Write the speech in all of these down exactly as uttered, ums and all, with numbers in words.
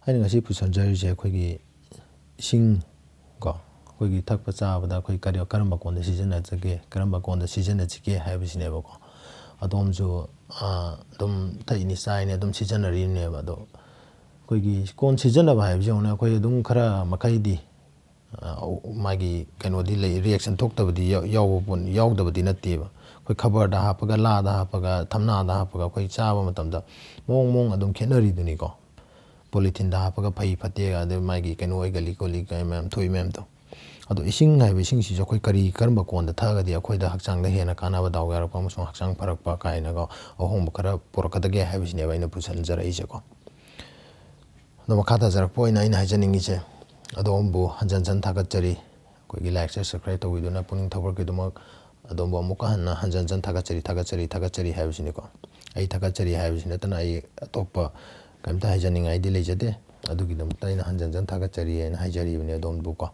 ꯑꯩꯅ ꯉꯁꯤ ꯄꯨꯁꯟꯖꯔꯤꯁꯦ ꯑꯩꯈꯣꯏꯒꯤ ꯏꯁꯤꯡ ꯀꯣ, ꯑꯩꯈꯣꯏꯒꯤ ꯊꯛꯄ ꯆꯥꯕꯗ ꯑꯩꯈꯣꯏ ꯀꯔꯤ, ꯀꯔꯝꯕ ꯀꯣꯟꯗ ꯁꯤꯖꯤꯟꯅꯖꯒꯦ, ꯀꯔꯝꯕ ꯀꯣꯟꯗ ꯁꯤꯖꯤꯟꯅꯁꯤꯒꯦ ꯍꯥꯏꯕꯁꯤꯅꯦꯕꯀꯣ꯫ ꯑꯗꯣꯝꯁꯨ, ꯑꯥ, ꯑꯗꯨꯝ ꯊꯛꯏꯅꯤ, ꯆꯥꯏꯅꯤ, ꯑꯗꯨꯝ ꯁꯤꯖꯤꯟꯅꯔꯤꯕꯅꯦꯕ꯫ ꯑꯗꯣ ꯑꯩꯈꯣꯏꯒꯤ ꯀꯣꯟ ꯁꯤꯖꯤꯟꯅꯕ ꯍꯥꯏꯕꯁꯤ ꯌꯦꯡꯉꯨꯅꯦ, ꯑꯩꯈꯣꯏ ꯑꯗꯨꯝ ꯈꯔ ꯃꯈꯩꯗꯤ, ꯑꯥ, ꯃꯥꯒꯤ ꯀꯩꯅꯣꯗꯤ ꯂꯩ, reaction ꯊꯣꯛꯇꯕꯗꯤ ꯌꯥꯎ-, ꯌꯥꯎꯕ ꯄꯣꯠ-, ꯌꯥꯎꯗꯕꯗꯤ ꯅꯠꯇꯦꯕ꯫ ꯑꯩꯈꯣꯏ ꯈꯕꯔꯗ ꯍꯥꯞꯄꯒ, ꯂꯥꯗ ꯍꯥꯞꯄꯒ, ꯊꯝꯅꯥꯗ ꯍꯥꯞꯄꯒ ꯑꯩꯈꯣꯏ ꯆꯥꯕ ꯃꯇꯝꯗ ꯃꯑꯣꯡ ꯃꯑꯣꯡ ꯑꯗꯨꯝ ꯈꯦꯠꯅꯔꯤꯗꯨꯅꯤꯀꯣ꯫ Polytheneꯗ ꯍꯥꯞꯄꯒ ꯐꯩ ꯐꯠꯇꯦꯒ, ꯑꯗꯩ ꯃꯥꯒꯤ ꯀꯩꯅꯣ ꯑꯣꯏꯒꯜꯂꯤ ꯈꯣꯠꯂꯤ ꯀꯥꯏ ꯃꯌꯥꯝ ꯊꯣꯛꯏ ꯃꯌꯥꯝꯗꯣ꯫ ꯑꯗꯣ ꯏꯁꯤꯡ ꯍꯥꯏꯕ ꯏꯁꯤꯡꯁꯤꯁꯨ ꯑꯩꯈꯣꯏ ꯀꯔꯤ, ꯀꯔꯝꯕ ꯀꯣꯟꯗ ꯊꯛꯑꯒꯗꯤ ꯑꯩꯈꯣꯏꯗ ꯍꯛꯆꯥꯡꯗ ꯍꯦꯟꯅ ꯀꯥꯟꯅꯕ, ꯗꯥꯎ ꯌꯥꯔꯛꯄ ꯑꯃꯁꯨꯡ ꯍꯛꯆꯥꯡ ꯐꯔꯛꯄ ꯀꯥꯏꯅꯒ ꯑꯍꯣꯡꯕ ꯈꯔ ꯄꯨꯔꯛꯀꯗꯒꯦ ꯍꯥꯏꯕꯁꯤꯅꯦꯕ ꯑꯩꯅ ꯄꯨꯁꯤꯟꯖꯔꯛꯏꯁꯦꯀꯣ꯫ ꯑꯗꯣ ꯃꯈꯥ ꯇꯥꯖꯔꯛꯄ ꯑꯣꯏꯅ ꯑꯩꯅ ꯍꯥꯏꯖꯅꯤꯡꯉꯤꯁꯦ, ꯑꯗꯣꯝꯕꯨ ꯍꯟꯖꯟ ꯍꯟꯖꯟ ꯊꯥꯒꯠꯆꯔꯤ꯫ ꯑꯩꯈꯣꯏꯒꯤ like, share, subscribe ꯇꯧꯕꯤꯗꯨꯅ ꯄꯨꯛꯅꯤꯡ ꯊꯧꯒꯠꯄꯤꯗꯨꯃꯛ ꯑꯗꯣꯝꯕꯨ ꯑꯃꯨꯛꯀ ꯍꯟꯅ ꯍꯟꯖꯟ ꯍꯟꯖꯟ ꯊꯥꯒꯠꯆꯔꯤ, ꯊꯥꯒꯠꯆꯔꯤ, ꯊꯥꯒꯠꯆꯔꯤ ꯍꯥꯏꯕꯁꯤꯅꯤꯀꯣ꯫ ꯑꯩ ꯊꯥꯒꯠꯆꯔꯤ ꯍꯥꯏꯕꯁꯤ ꯅꯠꯇꯅ ꯑꯩ ꯑꯇꯣꯞꯄ ꯀꯔꯤꯝꯇ ꯍꯥꯏꯖꯅꯤꯡꯉꯥꯏꯗꯤ ꯂꯩꯖꯗꯦ꯫ ꯑꯗꯨꯒꯤꯗꯃꯛꯇ ꯑꯩꯅ ꯍꯟꯖꯟ ꯍꯟꯖꯟ ꯊꯥꯒꯠꯆꯔꯤ ꯍꯥꯏꯅ ꯍꯥꯏꯖꯔꯤꯕꯅꯤ ꯑꯗꯣꯝꯕꯨꯀꯣ꯫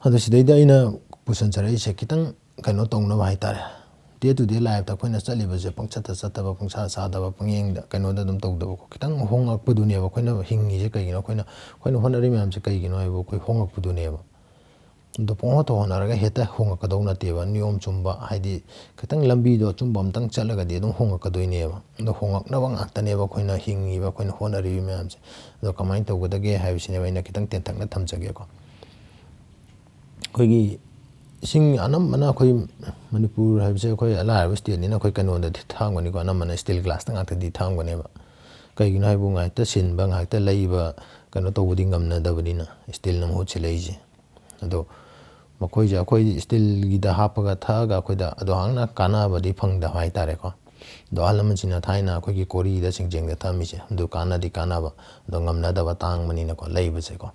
ꯑꯗꯣ ꯁꯤꯗꯩꯗ ꯑꯩꯅ ꯄꯨꯁꯟꯖꯔꯛꯏꯁꯦ ꯈꯤꯇꯪ ꯀꯩꯅꯣ ꯇꯧꯅꯕ ꯍꯥꯏꯇꯥꯔꯦ꯫ Day to day lifeꯇ ꯑꯩꯈꯣꯏꯅ ꯆꯠꯂꯤꯕꯁꯦ ꯄꯪꯆꯠꯇ ꯆꯠꯇꯕ, ꯄꯪꯁꯥ ꯁꯥꯗꯕ, ꯄꯪꯌꯦꯡꯗ ꯀꯩꯅꯣꯗ ꯑꯗꯨꯝ ꯇꯧꯗꯕꯀꯣ꯫ ꯈꯤꯇꯪ ꯍꯣꯡꯉꯛꯄꯗꯨꯅꯦꯕ ꯑꯩꯈꯣꯏꯅ ꯍꯤꯡꯉꯤꯁꯦ꯫ ꯀꯩꯒꯤꯅꯣ ꯑꯩꯈꯣꯏꯅ, ꯑꯩꯈꯣꯏꯅ ꯍꯣꯠꯅꯔꯤ ꯃꯌꯥꯝꯁꯦ ꯀꯩꯒꯤꯅꯣ ꯍꯥꯏꯕꯨ ꯑꯩꯈꯣꯏ ꯍꯣꯡꯉꯛꯄꯗꯨꯅꯦꯕ꯫ ꯑꯗꯣ ꯄꯪꯍꯣꯠꯇ ꯍꯣꯠꯅꯔꯒ ꯍꯦꯛꯇ ꯍꯣꯡꯉꯛꯀꯗꯧ ꯅꯠꯇꯦꯕ꯫ ꯅꯤꯌꯣꯝ ꯆꯨꯝꯕ, ꯍꯥꯏꯗꯤ ꯈꯤꯇꯪ ꯂꯝꯕꯤꯗꯣ ꯑꯆꯨꯝꯕ ꯑꯝꯇꯪ ꯆꯠꯂꯒꯗꯤ ꯑꯗꯨꯝ ꯍꯣꯡꯉꯛꯀꯗꯣꯏꯅꯦꯕ꯫ ꯑꯗꯣ ꯍꯣꯡꯉꯛꯅꯕ ꯉꯥꯛꯇꯅꯦꯕ ꯑꯩꯈꯣꯏꯅ ꯍꯤꯡꯉꯤꯕ, ꯑꯩꯈꯣꯏꯅ ꯍꯣꯠꯅꯔꯤꯕ ꯃꯌꯥꯝꯁꯦ꯫ ꯑꯗꯣ ꯀꯃꯥꯏꯅ ꯇꯧꯒꯗꯒꯦ ꯍꯥꯏꯕꯁꯤꯅꯦꯕ ꯑꯩꯅ ꯈꯤꯇꯪ ꯇꯦꯟꯇꯛꯅ ꯊꯝꯖꯒꯦꯀꯣ꯫ ꯑꯩꯈꯣꯏꯒꯤ ꯏꯁꯤꯡ ꯑꯅꯝꯕꯅ ꯑꯩꯈꯣꯏ ꯃꯅꯤꯄꯨꯔ ꯍꯥꯏꯕꯁꯦ ꯑꯩꯈꯣꯏ ꯂꯥꯏꯔꯕ stateꯅꯤꯅ ꯑꯩꯈꯣꯏ ꯀꯩꯅꯣꯗꯗꯤ ꯊꯛꯑꯝꯒꯅꯤꯀꯣ, ꯑꯅꯝꯕꯅ steel glassꯇ ꯉꯥꯛꯇꯗꯤ ꯊꯛꯑꯝꯒꯅꯦꯕ꯫ ꯀꯩꯒꯤꯅꯣ ꯍꯥꯏꯕꯨ ꯉꯥꯏꯍꯥꯛꯇ ꯁꯤꯟꯕ, ꯉꯥꯏꯍꯥꯛꯇ ꯂꯩꯕ, ꯀꯩꯅꯣ ꯇꯧꯕꯗꯤ ꯉꯝꯅꯗꯕꯅꯤꯅ steelꯅ ꯃꯍꯨꯠ ꯁꯤꯜꯂꯛꯏꯁꯦ꯫ ꯑꯗꯣ ꯃꯈꯣꯏꯁꯦ ꯑꯩꯈꯣꯏ steelꯒꯤꯗ ꯍꯥꯞꯄꯒ ꯊꯛꯑꯒ ꯑꯩꯈꯣꯏꯗ ꯑꯗꯣ ꯍꯥꯡꯅ ꯀꯥꯟꯅꯕꯗꯤ ꯐꯪꯗꯕ ꯍꯥꯏꯇꯥꯔꯦꯀꯣ꯫ ꯑꯗꯣ ꯑꯍꯜ ꯂꯃꯟꯁꯤꯡꯅ ꯊꯥꯏꯅ ꯑꯩꯈꯣꯏꯒꯤ ꯀꯣꯔꯤꯗ ꯆꯦꯡꯖꯦꯡꯗ ꯊꯛꯑꯝꯃꯤꯁꯦ ꯑꯗꯨ ꯀꯥꯟꯅꯗꯤ ꯀꯥꯟꯅꯕ, ꯑꯗꯣ ꯉꯝꯅꯗꯕ, ꯇꯥꯡꯕꯅꯤꯅꯀꯣ ꯂꯩꯕꯁꯦꯀꯣ꯫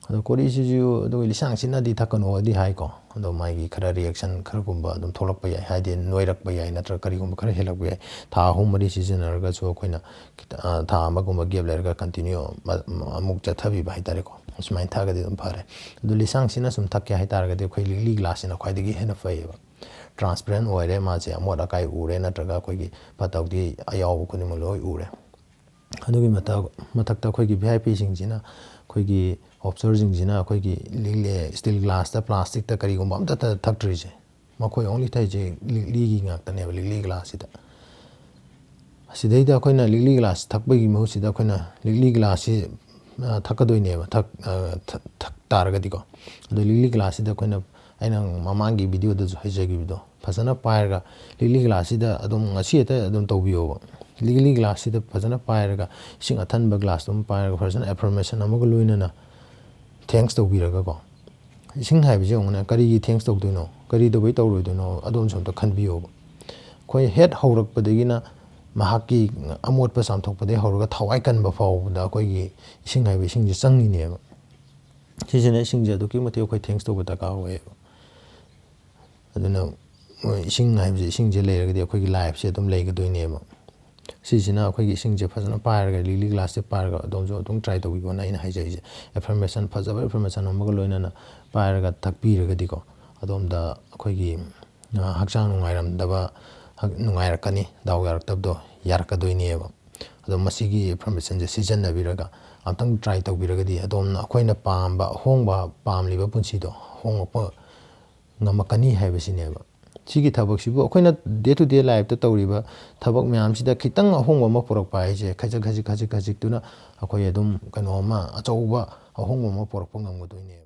ꯑꯗꯣ ꯀꯣꯔꯤꯁꯤꯁꯨ ꯑꯗꯨꯒ ꯂꯤꯁꯥꯡ ꯁꯤꯠꯅꯗꯤ ꯊꯛꯀꯅꯣꯗꯤ ꯍꯥꯏꯀꯣ꯫ ꯑꯗꯣ ꯃꯥꯒꯤ ꯈꯔ reaction ꯈꯔꯒꯨꯝꯕ ꯑꯗꯨꯝ ꯊꯣꯛꯂꯛꯄ ꯌꯥꯏ, ꯍꯥꯏꯗꯤ ꯅꯣꯏꯔꯛꯄ ꯌꯥꯏ ꯅꯠꯇ꯭ꯔꯒ ꯀꯔꯤꯒꯨꯝꯕ ꯈꯔ ꯍꯦꯜꯂꯛꯄ ꯌꯥꯏ꯫ ꯊꯥ ꯑꯍꯨꯝ ꯃꯔꯤ ꯁꯤꯖꯤꯟꯅꯔꯒꯁꯨ ꯑꯩꯈꯣꯏꯅ ꯈꯤꯇ-, ꯑ, ꯊꯥ ꯑꯃꯒꯨꯝꯕ gap ꯂꯩꯔꯒ continue ꯃ-, ꯑꯃꯨꯛ ꯆꯠꯊꯕꯤꯕ ꯍꯥꯏꯇꯥꯔꯦꯀꯣ꯫ ꯑꯁꯨꯃꯥꯏꯅ ꯊꯛꯑꯒꯗꯤ ꯑꯗꯨꯝ ꯐꯔꯦ꯫ ꯑꯗꯨ ꯂꯤꯁꯥꯡ ꯁꯤꯠꯅ ꯁꯨꯝ ꯊꯛꯀꯦ ꯍꯥꯏꯇꯥꯔꯒꯗꯤ ꯑꯩꯈꯣꯏ ꯂꯤꯛꯂꯤ glassꯁꯤꯅ ꯈ꯭ꯋꯥꯏꯗꯒꯤ ꯍꯦꯟꯅ ꯐꯩꯌꯦꯕ꯫ Transparent ꯑꯣꯏꯔꯦ, ꯃꯥꯁꯦ ꯑꯃꯣꯠ ꯑꯀꯥꯏ ꯎꯔꯦ ꯅꯠꯇ꯭ꯔꯒ ꯑꯩꯈꯣꯏꯒꯤ ꯐꯠꯇ ꯍꯥꯎꯗꯤ ꯑꯌꯥꯎꯕ ꯈꯨꯗꯤꯡꯃꯛ ꯂꯣꯏ ꯎꯔꯦ꯫ ꯑꯗꯨꯒꯤ ꯃꯊꯛ ꯃꯊꯛꯇ ꯑꯩꯈꯣꯏꯒꯤ ꯚꯤ ꯑꯥꯏ ꯄꯤꯁꯤꯡꯁꯤꯅ, ꯑꯩꯈꯣꯏꯒꯤ ꯑꯣꯐꯤꯁꯔꯁꯤꯡꯁꯤꯅ ꯑꯩꯈꯣꯏꯒꯤ ꯂꯤꯛꯂꯤ, ꯁ꯭ꯇꯤꯜ ꯒ꯭ꯂꯥꯁꯇ, ꯄ꯭ꯂꯥꯁꯇꯤꯛꯇ ꯀꯔꯤꯒꯨꯝꯕ ꯑꯝꯇ ꯊꯛꯇ꯭ꯔꯤꯁꯦ꯫ ꯃꯈꯣꯏ ꯑꯣꯡꯂꯤ ꯊꯛꯏꯁꯦ ꯂꯤꯛꯂꯤꯒꯤ ꯉꯥꯛꯇꯅꯦꯕ, ꯂꯤꯛꯂꯤ ꯒ꯭ꯂꯥꯁꯁꯤꯗ꯫ ꯑꯁꯤꯗꯩꯗ ꯑꯩꯈꯣꯏꯅ ꯂꯤꯛꯂꯤ ꯒ꯭ꯂꯥꯁ ꯊꯛꯄꯒꯤ ꯃꯍꯨꯠꯁꯤꯗ ꯑꯩꯈꯣꯏꯅ ꯂꯤꯛꯂꯤ ꯒ꯭ꯂꯥꯁꯁꯤ, ꯑ, ꯊꯛꯀꯗꯣꯏꯅꯦꯕ, ꯊꯛ-, ꯑ, ꯊꯛ-, ꯊꯛ ꯇꯥꯔꯒꯗꯤꯀꯣ꯫ ꯑꯗꯣ ꯂꯤꯛꯂꯤ ꯒ꯭ꯂꯥꯁꯁꯤꯗ ꯑꯩꯈꯣꯏꯅ, ꯑꯩꯅ ꯃꯃꯥꯡꯒꯤ ꯚꯤꯗꯤꯑꯣꯗꯁꯨ ꯍꯥꯏꯖꯈꯤꯕꯗꯣ, ꯐꯖꯅ ꯄꯥꯏꯔꯒ ꯂꯤꯛꯂꯤ ꯒ꯭ꯂꯥꯁꯁꯤꯗ ꯑꯗꯨꯝ ꯉꯁꯤ ꯍꯦꯛꯇ ꯑꯗꯨꯝ ꯇꯧꯕꯤꯌꯣꯕ꯫ ꯂꯤꯛꯂꯤ ꯒ꯭ꯂꯥꯁꯁꯤꯗ ꯐꯖꯅ ꯄꯥꯏꯔꯒ, ꯏꯁꯤꯡ ꯑꯊꯟꯕ ꯒ꯭ꯂꯥꯁꯇꯨ ꯑꯃ ꯄꯥꯏꯔꯒ, ꯐꯖꯅ ꯑꯦꯐꯔꯃꯦꯁꯟ ꯑꯃꯒ ꯂꯣꯏꯅꯅ ꯊꯦꯡꯛꯁ ꯇꯧꯕꯤꯔꯒꯀꯣ꯫ ꯏꯁꯤꯡ ꯍꯥꯏꯕꯁꯦ ꯌꯦꯡꯉꯨꯅꯦ, ꯀꯔꯤꯒꯤ ꯊꯦꯡꯛꯁ ꯇꯧꯗꯣꯏꯅꯣ, ꯀꯔꯤ ꯇꯧꯕꯩ ꯇꯧꯔꯣꯏꯗꯣꯏꯅꯣ, ꯑꯗꯣꯝꯁꯨ ꯑꯝꯇ ꯈꯟꯕꯤꯌꯣꯕ꯫ ꯑꯩꯈꯣꯏ ꯍꯦꯛ ꯍꯧꯔꯛꯄꯗꯒꯤꯅ ꯃꯍꯥꯛꯀꯤ ꯑꯃꯣꯠꯄ ꯆꯥꯝꯊꯣꯛꯄꯗꯒꯤ ꯍꯧꯔꯒ ꯊꯋꯥꯏ ꯀꯟꯕ ꯐꯥꯎꯕꯗ ꯑꯩꯈꯣꯏꯒꯤ ꯏꯁꯤꯡ ꯍꯥꯏꯕ ꯏꯁꯤꯡꯁꯦ ꯆꯪꯉꯤꯅꯦꯕ꯫ ꯁꯤꯁꯤꯅ ꯏꯁꯤꯡꯁꯦ ꯑꯗꯨꯛꯀꯤ ꯃꯇꯤꯛ ꯑꯩꯈꯣꯏ ꯊꯦꯡꯛꯁ ꯇꯧꯕ ꯗꯔꯀꯥꯔ ꯑꯣꯏꯌꯦꯕ꯫ ꯑꯗꯨꯅ ꯃꯣꯏ ꯏꯁꯤꯡ ꯍꯥꯏꯕꯁꯦ, ꯏꯁꯤꯡꯁꯦ ꯂꯩꯔꯒꯗꯤ ꯑꯩꯈꯣꯏꯒꯤ ꯂꯥꯏꯐꯁꯦ ꯑꯗꯨꯝ ꯂꯩꯒꯗꯣꯏꯅꯦꯕ꯫ ꯁꯤꯁꯤꯅ ꯑꯩꯈꯣꯏꯒꯤ ꯏꯁꯤꯡꯁꯦ ꯐꯖꯅ ꯄꯥꯏꯔꯒ, ꯂꯤꯛꯂꯤ ꯒ꯭ꯂꯥꯁꯁꯦ ꯄꯥꯏꯔꯒ ꯑꯗꯣꯝꯁꯨ ꯑꯗꯨꯝ ꯇ꯭ꯔꯥꯏ ꯇꯧꯕꯤꯌꯣꯅ ꯑꯩꯅ ꯍꯥꯏꯖꯔꯤꯁꯦ꯫ ꯑꯦꯐꯔꯃꯦꯁꯟ, ꯐꯖꯕ ꯑꯦꯐꯔꯃꯦꯁꯟ ꯑꯃꯒ ꯂꯣꯏꯅꯅ ꯄꯥꯏꯔꯒ ꯊꯛꯄꯤꯔꯒꯗꯤꯀꯣ, ꯑꯗꯣꯝꯗ ꯑꯩꯈꯣꯏꯒꯤ, ꯑ, ꯍꯛꯆꯥꯡ ꯅꯨꯡꯉꯥꯏꯔꯝꯗꯕ, ꯍꯛ-, ꯅꯨꯡꯉꯥꯏꯔꯛꯀꯅꯤ, ꯗꯥꯎ ꯌꯥꯔꯛꯇꯕꯗꯣ ꯌꯥꯔꯛꯀꯗꯣꯏꯅꯦꯕ꯫ ꯑꯗꯣ ꯃꯁꯤꯒꯤ ꯏꯟꯐꯣꯔꯃꯦꯁꯟꯁꯦ ꯁꯤꯖꯤꯟꯅꯕꯤꯔꯒ ꯑꯝꯇꯪ ꯇ꯭ꯔꯥꯏ ꯇꯧꯕꯤꯔꯒꯗꯤ, ꯑꯗꯣꯝꯅ ꯑꯩꯈꯣꯏꯅ ꯄꯥꯝꯕ ꯑꯍꯣꯡꯕ, ꯄꯥꯝꯂꯤꯕ ꯄꯨꯟꯁꯤꯗꯣ ꯍꯣꯡꯂꯛꯄ ꯉꯝꯃꯛꯀꯅꯤ ꯍꯥꯏꯕꯁꯤꯅꯦꯕ꯫ ꯁꯤꯒꯤ ꯊꯕꯛꯁꯤꯕꯨ ꯑꯩꯈꯣꯏꯅ ꯗꯦ ꯇꯨ ꯗꯦ ꯂꯥꯏꯐꯇ ꯇꯧꯔꯤꯕ ꯊꯕꯛ ꯃꯌꯥꯝꯁꯤꯗ ꯈꯤꯇꯪ ꯑꯍꯣꯡꯕ ꯑꯃ ꯄꯨꯔꯛꯄ ꯍꯥꯏꯁꯦ, ꯈꯖꯤꯛ ꯈꯖꯤꯛ, ꯈꯖꯤꯛ ꯈꯖꯤꯛꯇꯨꯅ ꯑꯩꯈꯣꯏ ꯑꯗꯨꯝ ꯀꯩꯅꯣ ꯑꯃ, ꯑꯆꯧꯕ ꯑꯍꯣꯡꯕ ꯑꯃ ꯄꯨꯔꯛꯄ ꯉꯝꯒꯗꯣꯏꯅꯦꯕ꯫